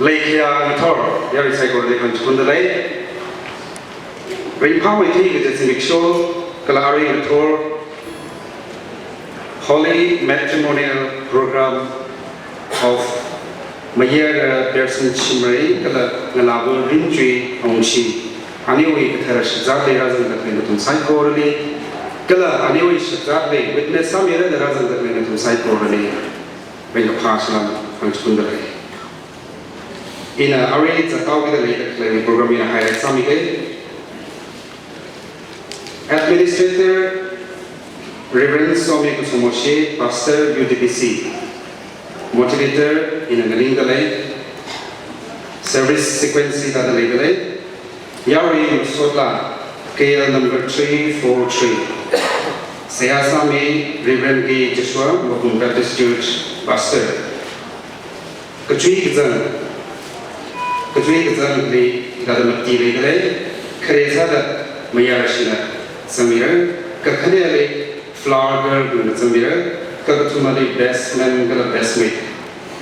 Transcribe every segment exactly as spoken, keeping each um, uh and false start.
Leikhaya ngathor yarui saikorali khangachikunda lei. Ringphāmeithui kaja zimiksho kala arui ngathor Holy Matrimonial Program of Mayara Pearson Shimray kala Ngalāva Rimchui Awungshi, aniwui kathara shakzātlui rāzangda khalei nathum saikorali, kala aniwui shakzātlui witness sāmira da rāzangda khalei nathum saikorali ringkaphā salam khangachikunda lei. Ina arui zatthaokida leida khalei program ina highlight sāmige. Administrator, Reverend Somi Kusumoshi, Pastor, U T B C. Moderator, ina nganingda lei. Service sequence hithāda leida lei. Yarui masotla, K L number three four three. Seihā sāmi, Reverend K Joshua, Mapung Baptist Church, Pastor. Kachui kazang, kachui kazangli hithāda mati leida lei, khare sāda mayarashina zangmira, kakhaneli flower girl na zangmira, kakathumali best man kala best maid,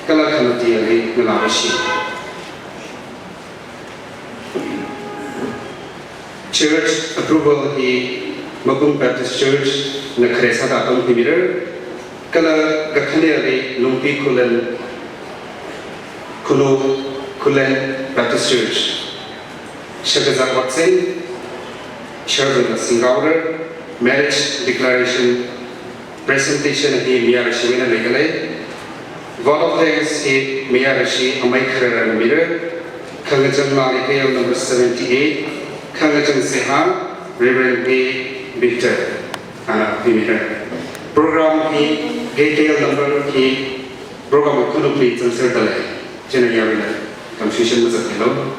kala khamatili ngalāvashi. Church approval hi Mapung Baptist Church na khare sāda apam pimira, kala kakhaneli Lungpi Khullen, Khunu Khullen Baptist Church. Shakazā otsin, Sherwin Singh Gowder, marriage declaration, presentation hi mayarashiwui eina leida lei. Vote of thanks hi mayarashi amei khararana mira. Khangachang lali K L number seventy-eight, khangachang seihā Reverend A Victor, ana pimira. Program hi K L number hi program khunukli zangserda lei. Chieina yaruina confusion mazatmilu.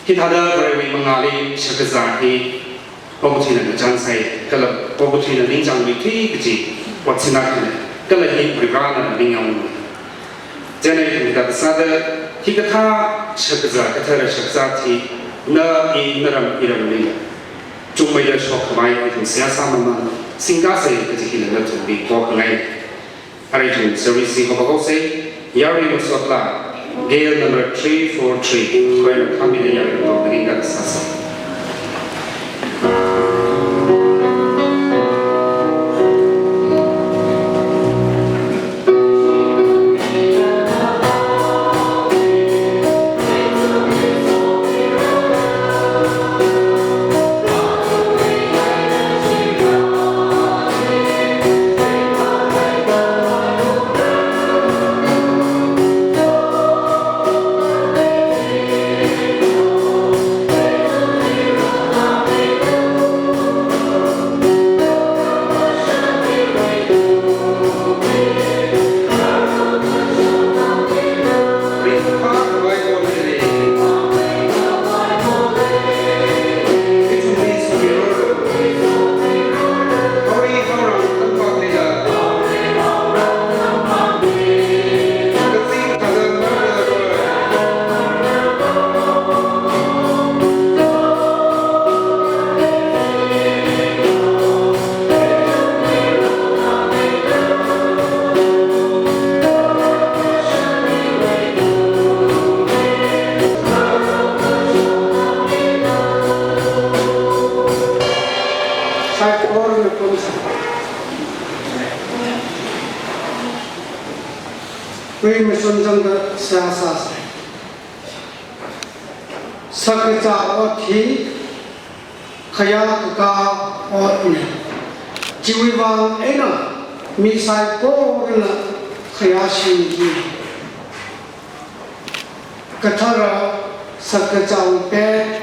Hithāda Varewui mangāli shakazā hi okathuina ngachānsai, kala okathuina ningchāngmeithui kaji otsinna khani, kala hi Varena ningyāng. Chieina hithāda sāda hikathā shakazā, kathara shakazā chi na i naram iramli chungmeida shokkhavai ithum seihā sāmamān singkasai kaji hina nathumli pokhangai. Arui ithum service hi haophok haosei, yarui masotla, K L number three four three, khuina khami da yarui tong ringda sāsei. Kui mashun zangda seihā sāsei. Shakazā ot hi khayā kakā otna. Chiwui vang eina mi saikorana khayāshi hi. Kathara shakazāwui pet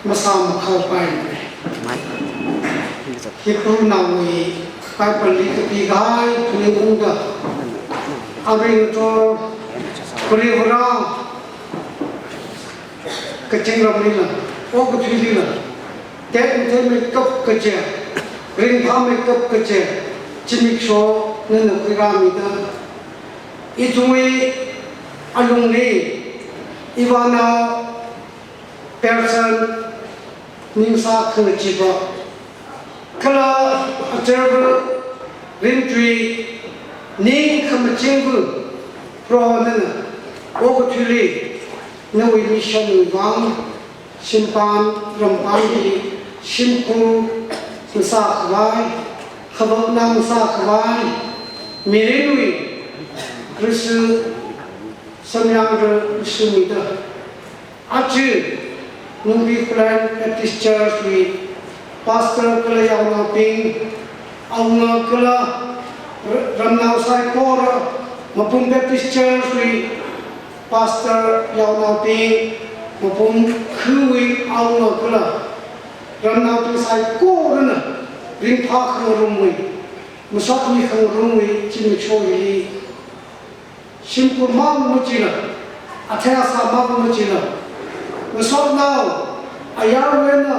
masāmakhaopaimana. Hebrewnaowui Bibleli kapikahai phaningungda, aring to, Varivara kachingramlila, okathuilila, tekmatheimeikap kaja, ringphāmeikap kaja zimiksho nana khuirāmida, ithumwui alungli, ivānao Pearson ningsā khangacheeba, kala acherva Rimtui ning khamachingwui Proho nana okathuili nawui mission wui vang, shimpan rampan hi shimkhur ngasā khavai, khavak ngasā khavai, mirinwui Khrista samyang ra sumida. Aja Nungbi Khullen Baptist Church wui pastor kala yaonaobing, awunga kala r-, ramnao saikora, Mapum Baptist Church wui pastor yaonaobing, Mapum khawui awunga kala ramnaobing saikorana ringphā khangarumwui, masotmi khangarumwui zimiksho hili shimkhur mang machila, athei asā mang machila, masotnao ayarwui eina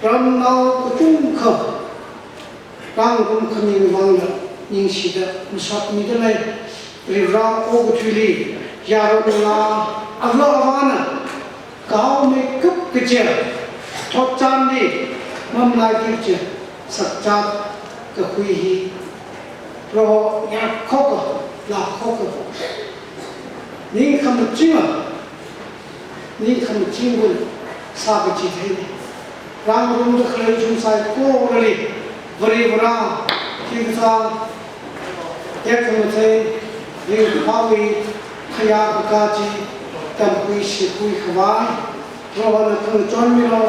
ramnao kachungkha rāngarum khami vangla ningshida masotmida lei. Varivara okathuili yaron ngalā, ava avāna kahaomeikap kaja thotchanli mamalaiki kaja sakchat kakhui hi Proho yakkhoka, lakkhoka, ning khamachinga, ning khamachingwui sā kaji theini. Rāngarumda khalei ithum saikorali Varivara khikha sā, tekhamatei, ringkaphāwui khayā kakā chi tamkhui shikhui khavai Prohona khangachonmilu.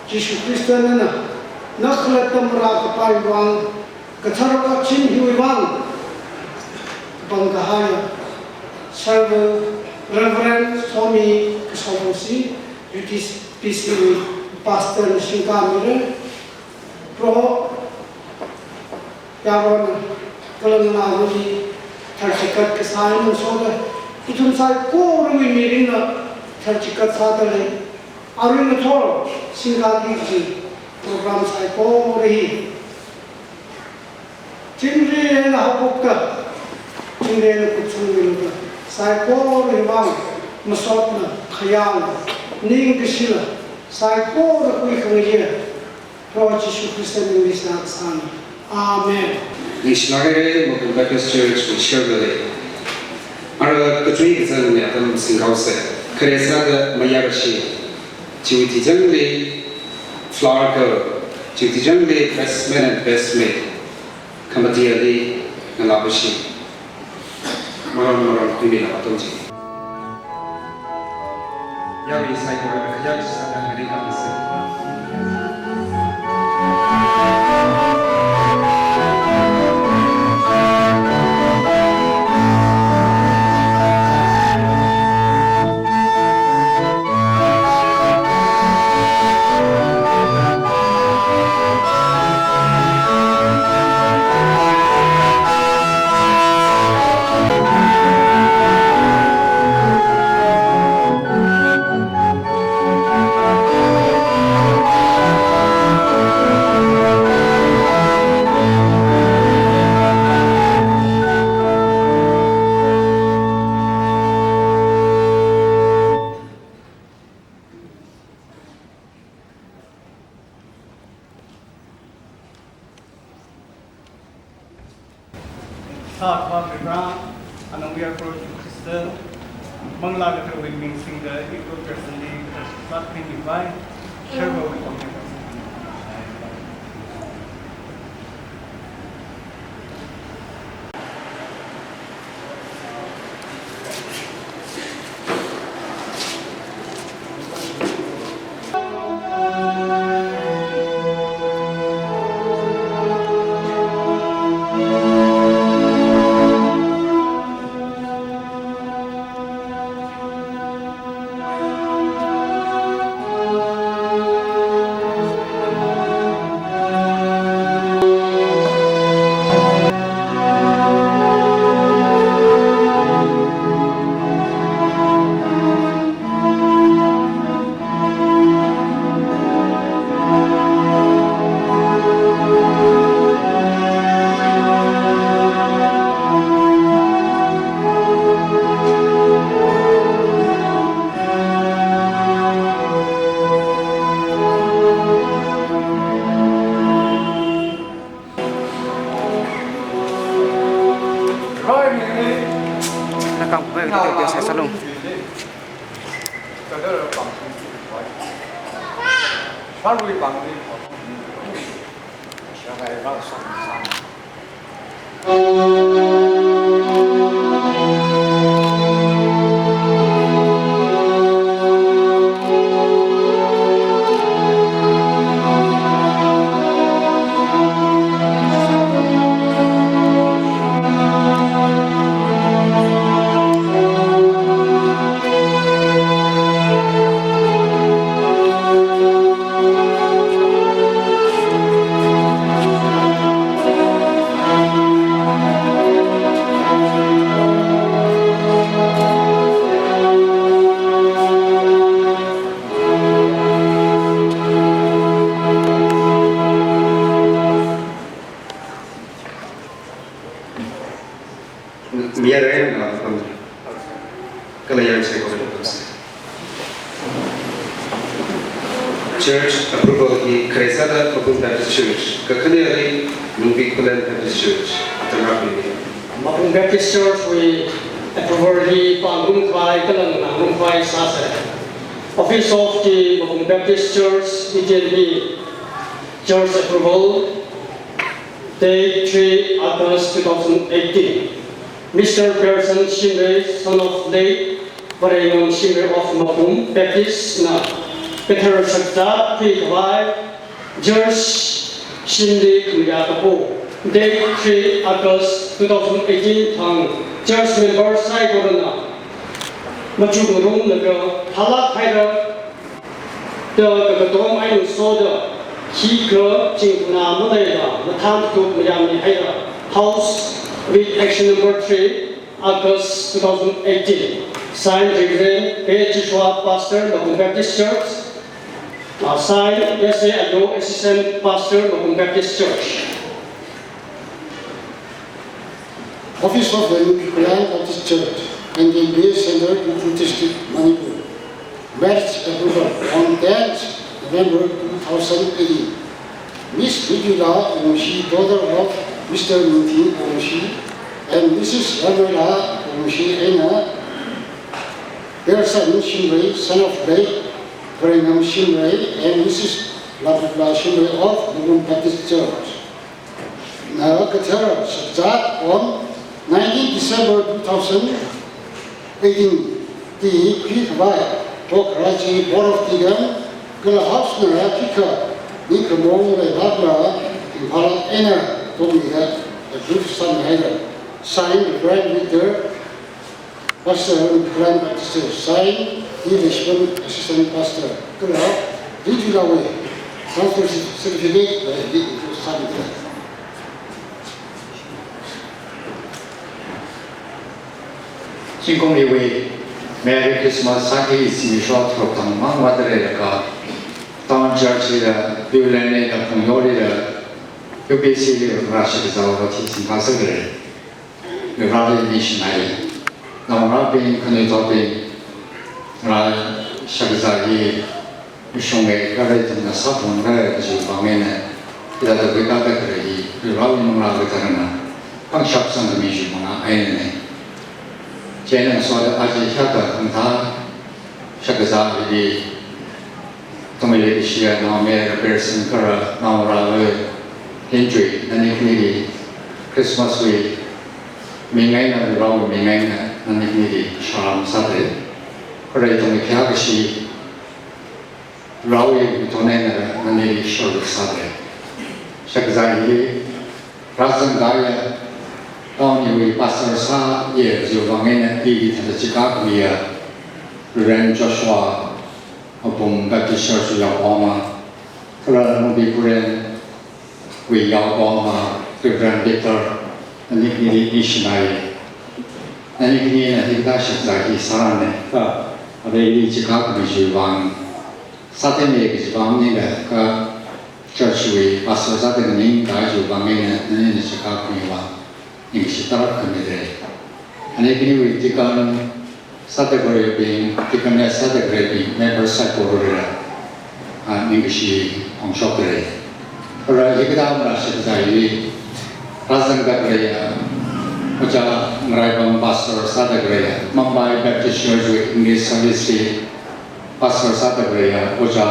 Jishu Khrista nana na khalatta marākapai vang, kathara kachin hiwui vang, kapangkahaiya Servo Reverend Somi Kasomsi, U T B C wui pastor na singkāmira. Proho yaron kala ngalāli tharchikat kasā eina ngasoda, ithum saikorawui mirinna tharchikat sāda lei. Arui ngathor singkāki kaji program saikora hi chingri eina haophokta, chingri eina kutsangmilu da, saikora hi vang masotna, khayāna, ningkashila saikora khuikhangaiya Proho Jishu Khrista mingli seihā kasāna. Amen. Ningshilāk haira, Mapum Baptist Church wui Sherville. Ara kachui kazang mi atam singkaosa. Khare sāda mayarashi. Chiwui tichangli flower girl, chiwui tichangli best man and best maid, committee ali ngalāpashi. Maram maram khuimila atam chi. Yawi saikora khayā sāda ringkaphāsa. Sākhavā Varivara, anungwui Proho Jishu Khrista, Manglā Katharawui ming singda, iwui personally, Khrista khani vai, Sherville wui tongda. Pharui pangli khotong ni. Shakai rao song sang. Miyarei na pam. Kala yang sai ko pam. Church approval hi kharei sāda Mapum Baptist Church, kakhane ali Nungbi Khullen Baptist Church, Atam Rapi. Mapum Baptist Church wui approval hi pāngrum khavai kala nganārum khavai sāsa. Office of the Mapum Baptist Church, Iten hi church approval, date three August two thousand eighteen. Mister Pearson Shimray, son of late Varengam Shimray of Mapum Baptist na, Peter Sakta Pi Kavai, Church Shimli Kmaya Kapo, date three August two thousand eighteen thang, church member saikorana machuk ngarumlaga phalāk haira, da kakatom eina soda, khikha chingna maleila, mathān tup mayāmi haira. House writ action number three, August two thousand eighteen. Signed, Reverend P. Joshua, Pastor, Mapum Baptist Church. Uh, signed, S A Ado, Assistant Pastor, Mapum Baptist Church. Office of the Nungbi Khullen Baptist Church, N D M B A Center, Ukhrul District, Manipur. Marriage approval on tenth November two thousand eighteen. Miss Ridula Ongshi, daughter of Mister Ningthing Ongshi and Missus Ramola Ongshi, eina Pearson Shimray, son of late Varengam Shimray and Missus Labukla Shimray of Mapum Baptist Church. Na kathara shakzat on nineteen December two thousand eighteen, ti khuikhavai, Karachi Board of Deacon, kala house na khikha, ni khamong leilākla, Imphal eina tomida, approve sāmi haira. Signed, Reverend Victor, Pastor, Grand Baptist Church, signed, T. Lishman, Assistant Pastor, kala, Ridula wui transfer certificate, uh, di, sāmida. Zingkum hiwui Merry Christmas sāki zimiksho tharuk thang mang vāda leilaga, Town Church lila, Viewland lila, Phungyo lila, U P C lila, rāshakzā vāthi singkasakre. Rāli ningshinai, naongarābing, khanuithotbing, rāshakzā hi, mashunge, kharei ithumna sāphalungra kajiwui vang eina, hithāda khuikāda khalei hi, Varewui manglā katharana, pangshap sangkhami chiwui vang einana. Chieina soda aja hithāda khangthā shakzā hili, thangmei leikashiya naomayara Pearson kala naongarāwui Henry, nani khanili Christmas wui ming eina, Varewui ming eina, nani khanili salam sāda. Kharei ithumwui khayā kashi Varewui mithon eina nanili share sāda. Shakzā hili rāzangda ya, town hiwui pastor sāya chiwui vang eina ili thāda chika khamiya, Reverend Joshua, Mapum Baptist Church yaokahoma, kala Nungbi Khullen wui yaokahoma, Reverend Victor, nani khanili ningshinai. Nani khanina hithāda shakzā hi sārane, kha, arui ili chika khami chiwui vang, sātheimi kajiwui vang eina, kha church wui pastor sāda nganingda chiwui vang eina, nanina chika khamiwui vang, ningshi tarākha mida. Ani khaniwui deacon sāda khaleibing, deaconess sāda khaleibing, member saikorali, ah, ningkashi phongshokda. Kala hikathā marāshakzā hi, rāzangda khaleiya, Ojā Ngaraibang pastor sāda khaleiya, Mumbai Baptist Church wui English Service li pastor sāda khaleiya, Ojā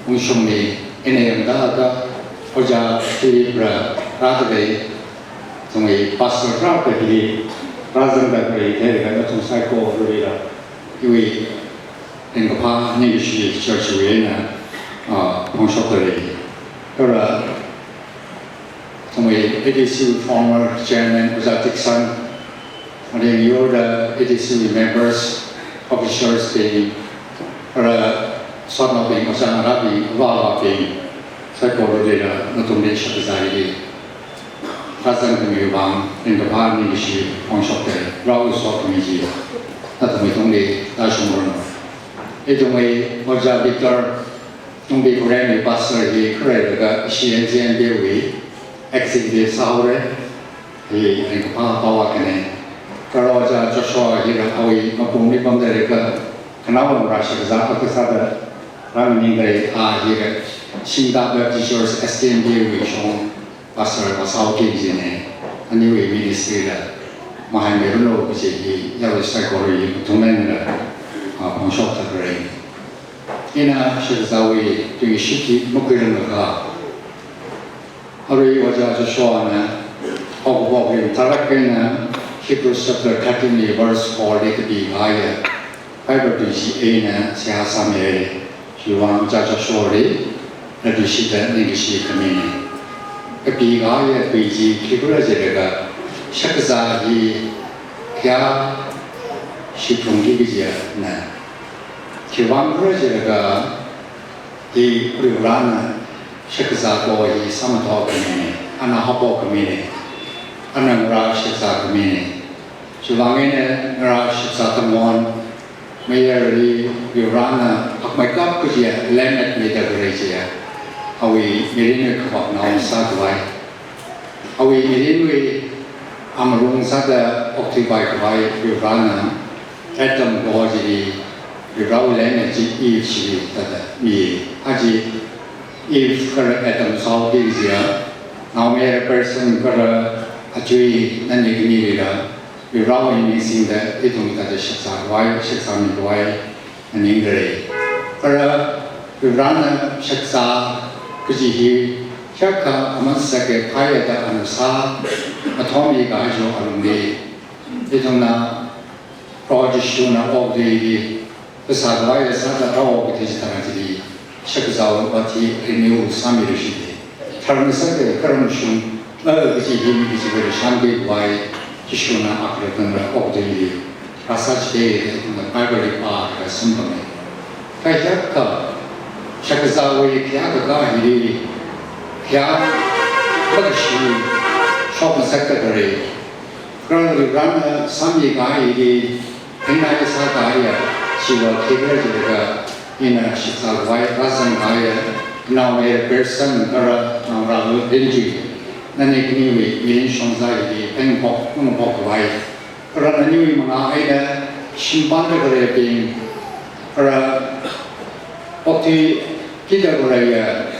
Ungshungmi, ina yangda aka, ojā Philip rā, rāda lei, athumwui pastor rāda hili, rāzangda lei, theilaga nathum saikorawui eina, iwui ringkaphā ningkashi church wui eina, ah, phongshokda lei. Kala, athumwui A D C former chairman, Ojā Dixon, aling yurda A D C members, officers bing, kala sotnaobing, ojā ngarābing, avāva̱bing, saikorawui eina nathumli shakzā hili rāzangkhami vang ringkaphā ningkashi phongshokda lei, rao sotkhami chi nathumwui tungli tāshungranu. Ithumwui ojā Victor, Nungbi Korean wui pastor hi kharelaga ishi N C N B wui executive sāhaora, hi ringkaphā pao akhana. Kala ojā Joshua hila awui mapungli pamda leilaga, khanaola ngarā shakzā akha sāda rānganing lei, a hila Shingda Baptist Church S T M B wui shong pastor vāsāki kajina, aniwui ministry la mahaimiranu kaji hi yarui saikorawui eina, ah, phongshokda lei. Ina shakzāwui tuingashit hi makhuirangakha, arui ojā Joshuana okapok ringtharak eina Hebrews chapter thirteen wui verse four li kapikahaiya Bible tuishi eina seihā sāmihaira. Chiwui vang ojā Joshuali, na tuishida ningkashi khamina. Kapikahaiya tui chi khikhala jilaga, shakzā hi khayā shitungki kajina. Khiwui vang khala jilaga, hi Varivarana shakzā kaho hi sāmathor khamina, ana haophok khamina, ana ngarā shakzā khamina. Chiwui vang eina ngarā shakzā tangkhon, mayarli Varivarana hakmeikap kajiya lammet mida khalei chiya, awui mirinwui khavātnao sākhavai, awui mirinwui amalung sāda okthuipai khavai Varivarana Adam kaho chili, Varivarawui lammet chi Eve chili tāda mi. Aja Eve kala Adam sāhaoki kajiya, naomayara person kala achui nani khanili la, Varivarawui ming singda ithum tāda shakzā khavai, shakzāmi khavai nganingda lei. Kala Varivarana shakzā kaji hi hiyākha aman sāki phāya da ana sāmathormi kahai chi alungli, ithumna Proho Jishuna okathuili phasā khavai sāda rao okathui chitharan chili shakzāwui ot hi renew sāmiluishita. Tharngasak karam shung, a, kaji hi mi kachiva̱li shānkhui khavai Jishuna akha tangda okathuili rāsāchithei da ithumna Bible li pālaga samphanga. Kha hiyākha shakzāwui khayā kakā hili khayā makashi shokngasakda khalei, kala Varivarana sāmikahai hili phengnai sākahaiya chiva khikhala jilaga, ina shakzā khavai, rāzang khavaiya naomayara person kala naongarāva̱ bing chi, nani khaniwui mirin shongza hili phengphok, phengphok khavai, kala naniwui mangā eina shimpanda khaleibing, kala okthuikida khaleiya